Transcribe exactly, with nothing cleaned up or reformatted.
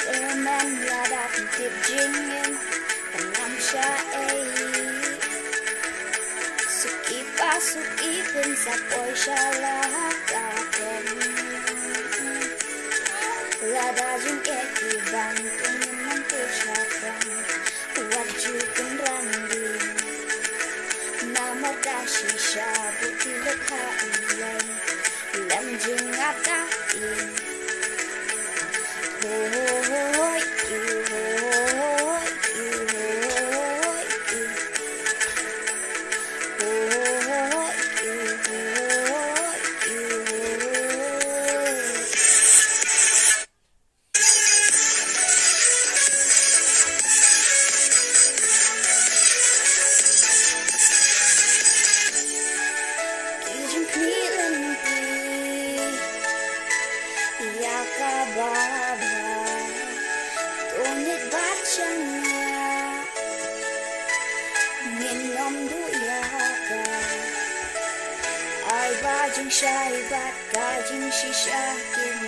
Kmen lada pyntip jingim kan ngam sha ei. Suki pa suki pynsa poi sha la ka kem. Lada jingeh ki ban tu ngim man tu sha kan. Wat ju kynran di. Namar da shisha buti lukha ulai. Lam jingata i. Hoi, i, hoi, i, hoi, i. Hoi, i, hoi, i, hoi, i. Ki jingknieh lynti ïa ka baba. To ngeit bad shaniah ngin ym duh ïa ka. Ai ba jingshai bad ka jingshisha kin